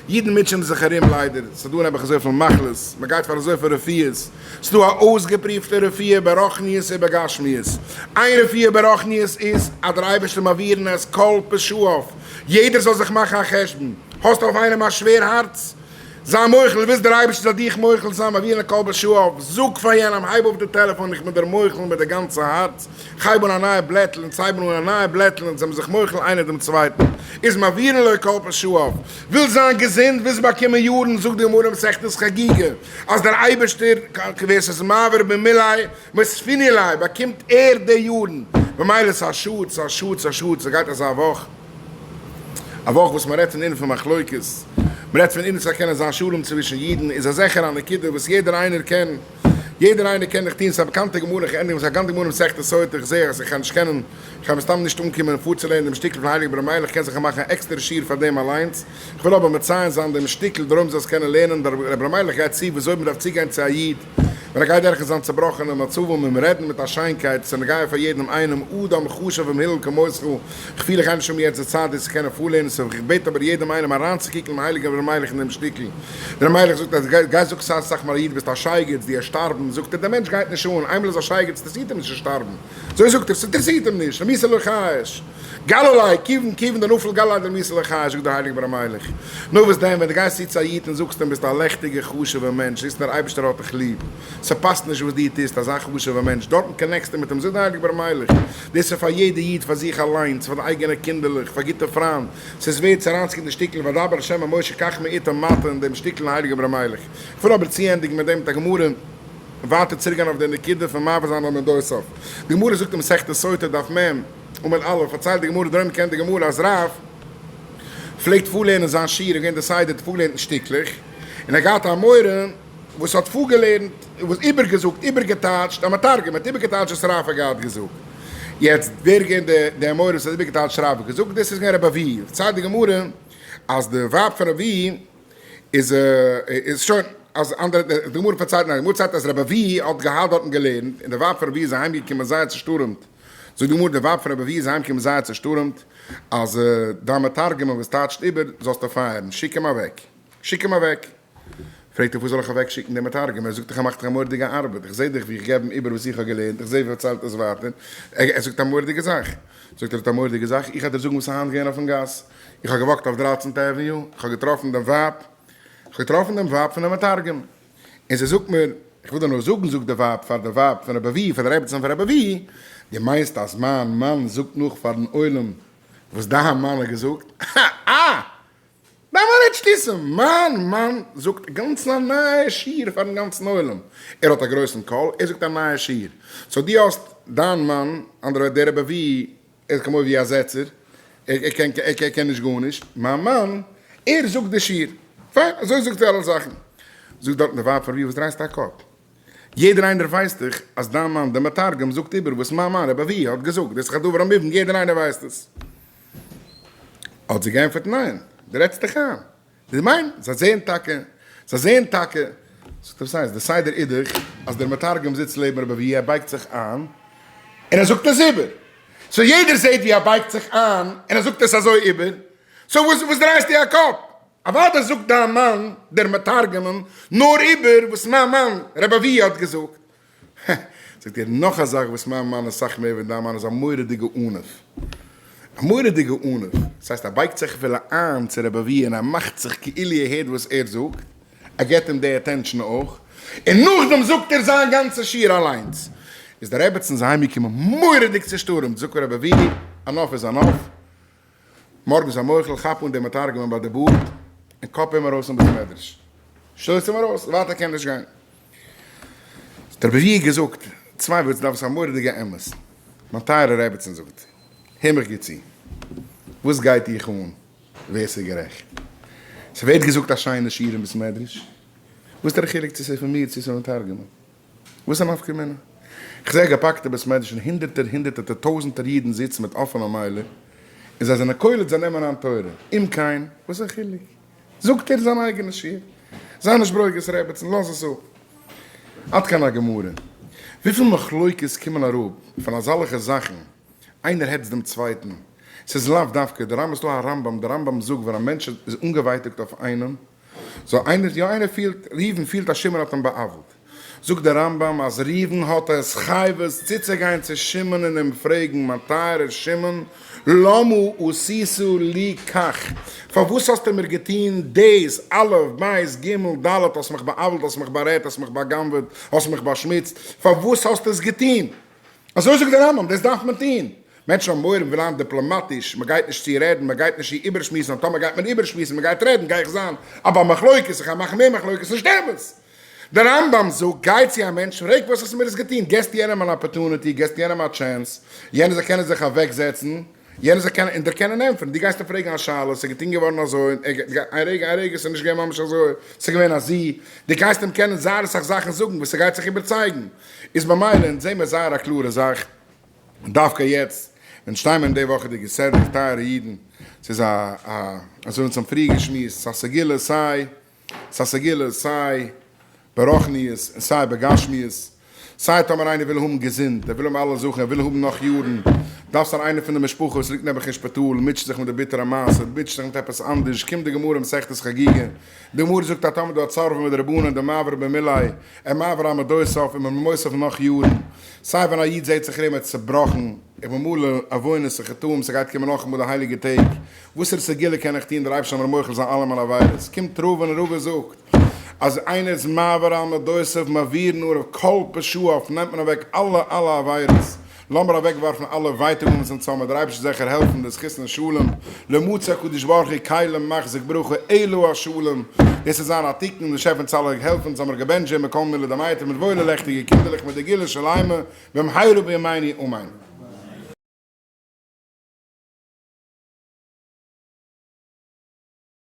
אידן מוטשענען זיך ארום ליידער, ס'איז דא נעבעך אזויפיל מחלות, מ'גייט פאר אזויפיל רפואות, ס'איז דא א אויסגעפריווטע רפואה ברוחניות ובגשמיות, איין רפואה ברוחניות איז אז דער אייבערשטער מעבירין את כל פשעיו, יעדער זאל זיך מאכן א חשבון, האסט אויף איינעם א שווער הארץ? זיי מוחל, ווילסט דער אייבערשטער זאל דיך מוחל זיין, מעבירין את כל פשעיו, זאג פאר יענעם, הייב אויף די טעלעפאן, איך בין דיר מוחל מיט די גאנצע הארץ, כ'הייב אן א נייע בלעטל, אונז הייבן אן א נייע בלעטל, אונז זעמיר זיך מוחל איינער דעם צווייטן, איז מעבירין לו כל פשעיו. ווילסט זיין געזונט, ווילסט באקומען יארן, זאגט די גמרא מסכת חגיגה, אז דער אייבערשטער, ווער ס'איז מעביר במילי מוספין ליה, באקומט ער די יארן, ממילא ס'איז א שאד, ס'איז א שאד, ס'איז א שאד, ס'גייט אזא וואך, א וואך וואס מ'רעדט פון ענין פון מחלוקת, מ'רעדט פון ענין ס'זאל קענען זיין שלום צווישן אידן, איז א זיכער א נקודה וואס יעדער איינער קען. יעדער איינער קען דאך טון, ס'איז א באקאנטע גמרא, איך ענדיג מיט א באקאנטע גמרא מסכת סוטה, איך זעה אז איך קען נישט קענען, איך קען מסתם נישט אנקומען פארצולערנען דעם שטיקל פון הייליגן ר' מיילעך, איך קען זיכער מאכן א עקסטערע שיעור פאר דעם אליינס, איך וויל אבער מציין זיין דעם שטיקל דערוים זאלסט קענען לערנען, דער רבי ר' מיילעך גייט צו וויאזוי מ'דארף צוגיין צו א איד ווען ער גייט דורך אין זיין צובראכענע מצבים און רעדן מיט א שיינקייט, ס'איז נוגע פאר יעדעם איינעם, אדם חשוב ומהולל כמותך, איך פיל איך גיי נישט האבן יעצט די צייט דאס צו קענען פארלערנען, so איך בעט אבער יעדעם איינעם אריינצוקוקן דעם הייליגן רבי ר' מיילעך אין דעם שטיקל. דער מלך זאגט אז גיי זאג סאך סאך מאל א איד ביסט א שייגעץ די ער שטארבן זאגט ער דער מענטש גייט נישט אן איינמאל איז א שייגעץ אינטערסירט אים נישט צו שטארבן אזוי זאגט ער ס'אינטערסירט אים נישט למיתה לא חייש גללי כיוון כיוון דנפל גללי דלמיתה לא חייש זאגט דער הייליגער ר' מיילעך נו וואס דען ווען די גייסט צו צו א איד און זאגסט אים ביסט א לעכטיגע חשובע מענטש זעסט דער אייבערשטער האט דיך ליב ס'פאסט נישט וואס די טוסט אזא חשובע מענטש דארטן connect סטו מיט אים זאגט דער הייליגער ר' מיילעך דאס איז פאר יעדע איד פאר זיך אליינס פאר די אייגענע קינדערלעך פאר גוטע פריינד ס'איז ווערד צו אריינצוקוקן די שטיקל וידבר ה' אל משה קח מאתם מטה אין דעם שטיקל אין הייליגן ר' מיילעך. איך וויל אבער צוענדיגן מיט דעם מיט א גמרא ווייטער צוריקגיין אויף די נקודה פון מעביר זיין על מדותיו. די גמרא זאגט אין מסכת סוטה דף מ עמוד א', פארציילט די גמרא, דערום קען די גמרא אז רב פלעגט פארלערנען זיין שיעור, איז געווען די סדר האט פארגעלערנט אין שטיקלעך, און ער האט געהאט א מורה וואס האט פארגעלערנט, וואס איבערגעזאגט, איבערגעטייטשט, א מתרגם האט איבערגעטייטשט וואס רב האט געהאט געזאגט. יעצט, ווער איז געווען די די אמורא וואס האט איבערגעטייטשט רב האט געזאגט? דאס איז געווען רבי אבהו. פארציילט די גמרא אז די ווייב פון רבי אבהו איז איז שוין אז אנדערע די גמרא פארציילט ניין די גמרא פארציילט אז רבי אבהו האט געהאט דארטן געלערנט און די ווייב פון רבי אבהו איז אהיימגעקומען זייער צושטורעמט, זאגט די גמרא די ווייב פון רבי אבהו איז אהיימגעקומען זייער צושטורעמט אז דיין מתרגמן וואס טייטשט איבער זאלסטו פייערן, שיק אים אוועק, שיק אים אוועק. פרעגט ער פארוואס זאל איך אוועק שיקן דעם מתרגם, ער זאגט דאך ער מאכט דאך א מורא'דיגע ארבעט, איך זעה דאך ווי איך געב אים איבער וואס איך האב געלערנט, איך זעה ווי ער פארציילט עס ווייטער, ער זאגט א מורא'דיגע זאך, זאגט ער האט א מורא'דיגע זאך, איך וועל דיר זאגן וואס איז היינט געווען אויפן גאס, איך האב געוואקט אויף דרייצנטע avenue, איך האב געטראפן דעם ווייב, איך האב געטראפן דעם ווייב פונעם מתרגם, און זי זאגט מיר, איך וויל דיר נאר זאגן זאגט די ווייב פאר די ווייב פון רבי אבהו, פאר די רעבעצין פון רבי אבהו, דו מיינסט אז מיין מאן זאגט נאך פארן עולם וואס דיין מאן האט געזאגט? אה! דיין מאן רעדט שטותים! מיין מאן זאגט גאנץ א נייע שיעור פארן גאנצן עולם, ער האט א גרויסן קול, ער זאגט א נייע שיעור, so דו האסט דיין מאן, אנדערע ווערטער דער רבי אבהו, ער איז כמו ווי א זעצער, ער קען ער קען נישט גארנישט, מיין מאן, ער זאגט די שיעור, פיין, אזוי זאגט ער אלע זאכן. זאגט דארטן די ווייב פאר רבי וואס דרייסטו א קאפ? יעדער איינער ווייסט דאך אז דיין מאן דער מתרגם זאגט איבער וואס מיין מאן רבי אבהו האט געזאגט, דאס איז דאך א דבר המובן, יעדער איינער ווייסט עס. האט זי געענטפערט ניין, דו רעדסט דיך איין, זי מיינט, זיי זעען טאקע, זיי זעען טאקע, זאגט ער וואס הייסט, די סדר איז דאך אז דער מתרגם זיצט לעבן רבי אבהו, ער בייגט זיך איין און ער זאגט עס איבער, so יעדער זעט ווי ער בייגט זיך איין און ער זאגט עס אזוי איבער, so וואס וואס דרייסטו א קאפ, אוודאי זאגט דיין מאן דער מתרגמן נאר איבער וואס מיין מאן רבי אבהו האט געזאגט, זאגט ער, נאך א זאך וואס מיין מאן איז סאך מער ווי דיין מאן איז א מורא'דיגע עניו. א מורא'דיגע עניו. דאס הייסט ער בייגט זיך אפילו איין צו רבי אבהו און ער מאכט זיך כאילו ער הערט וואס ער זאגט, ער געבט אים די attention אויך, און נאכדעם זאגט ער זיין גאנצע שיעור אליינס. איז די רעבעצן איז אהיימגעקומען מורא'דיג צושטורעמט, זאגט רבי אבהו, עניו איז עניו. מארגן זיי מוחל, כאפ אן דעם מתרגמן ביי די בארד און קאפ אים ארויס אין בית מדרש. שטויס אים ארויס, ווייטער קען נישט גיין. האט רבי אבהו געזאגט, צוויי וואס דארף עס א מורא'דיגע אמת. מיין טייערע רעבעצין זאגט, הער מיך גוט צו, וואס גייט דיך אן ווער ס'איז גערעכט? ס'ווערט געזאגט א שיינע שיעור אין בית מדרש, וואס איז דער חילוק צו ס'איז פון מיר צו ס'איז פון מתרגמן? וואס איז א נפקא מינה? כ'זעה געפאקטע בית מדרש און הונדערטער הונדערטער טויזענטער אידן זיצן מיט אפענע מיילער און זיי זענען קולט זיי נעמען איין תורה, אם כן וואס איז א חילוק? זאגט ער זיין אייגענע שיעור, זיי נישט ברוגז רעבעצן לאז עס אפ. עד כאן הגמרא. וויפיל מחלוקת קומען אראפ פון אזאלעכע זאכן, איינער העצט דעם צווייטן. ס'איז לאו דווקא, די רמב ם, ס'דא א רמב ם, די רמב ם זאגט ווען א מענטש איז אנגעווייטאגט אויף איינעם, זאל איינער, יא איינער פילט, ראובן פילט אז שמעון האט אים בא'עוול'ט, זאגט דער רמב ם אז ראובן האט א התחייבות צוצוגיין צו שמעון און אים פרעגן, מיין טייערער שמעון, למה עשית לי כך, פארוואס האסטו מיר געטון דאס, א', ב', ג', ד', האסט מיך בא'עוול'ט, האסט מיך בארעדט, האסט מיך בא'גנב'עט, האסט מיך באשמוצט, פארוואס האסטו עס געטון? אזוי זאגט דער רמב ם, דאס דארף מען טון. מענטשן האבן מורא, מ'וויל זיין דיפלאמאטיש, מ'גייט נישט צו רעדן, מ'גייט נישט צו איבערשמועסן, און טאמער גייט מען איבערשמועסן, מ'גייט רעדן, גיי איך זיין א בעל מחלוקת, איך גיי מאכן מער מחלוקת, נישט אמת! דער רמב ם זאגט, גיי צו א מענטש, פרעג וואס האסטו מיר עס געטון, געסט יענעם אן opportunity, געסט יענעם א chance, יענער זאל קענען זיך אוועקזעצן, יענער זאל קענען און דיר קענען ענטפערן, דו גייסט אים פרעגן א שאלה, ס'איז געטון געווארן אזוי, און ער גייט, איין רגע, איין רגע, ס'איז נישט געווען ממש אזוי, ס'איז געווען אזי, דו גייסט אים קענען זייער אסאך זאכן זאגן וואס ער גייט זיך איבערצייגן, איז במילא אונז זעמער זייער א קלארע זאך, דווקא יעצט ווען שטיי מיר אין די וואכעדיגע סדרה, טייערע אידן, ס'איז א א, אזוי ווי אונז האבן פריער געשמועסט, ס'איז א סגולה סיי, ס'איז א סגולה סיי ברוחניות און סיי בגשמיות, סיי טאמער איינער וויל האבן געזונט, ער וויל האבן אלע זאכן, ער וויל האבן נאך יארן, דארף זיין איינער פון די משפחה וואס ליגט נעבעך אין שפיטאל, מוטשעט זיך מיט די ביטערע מעשה, מוטשעט זיך מיט עפעס אנדערש, קומט די גמרא מסכת חגיגה, די גמרא זאגט אז טאמער דא א צורבא מדרבנן דמעביר במילי, ער מעביר א מדותיו און מען מוסיף נאך יארן, סיי ווען א איד זעט זיך ארום ער איז צובראכן, איך בין מלא עוונות און חטאים, ס'גייט קומען נאכאמאל די הייליגע טעג, וואסערע סגולה קען איך טון דער אייבערשטער זאל מיר מוחל זיין אלע מיינע עבירות, קומט רבא און רבא זאגט אז איינער איז מעביר על מדותיו מעבירין עליו כל פשעיו נעמט מען אוועק אלע אלע עבירות, לאמיר אוועק ווארפן אלע ווייטאגן וואס אונז האמיר, דער אייבערשטער זאל זיכער העלפן די זכות און שלום, לא מצא הקדוש ברוך הוא כלים מחזיק ברכה אלא השלום, דאס איז זיין א תיקון, דער שעפער זאל העלפן אונז זאל מיר געבענטשט ווערן מכל מילי דמיטב מיט וואוילע לעכטיגע קינדערלעך מיט די גאולה שלימה במהרה בימינו אמן.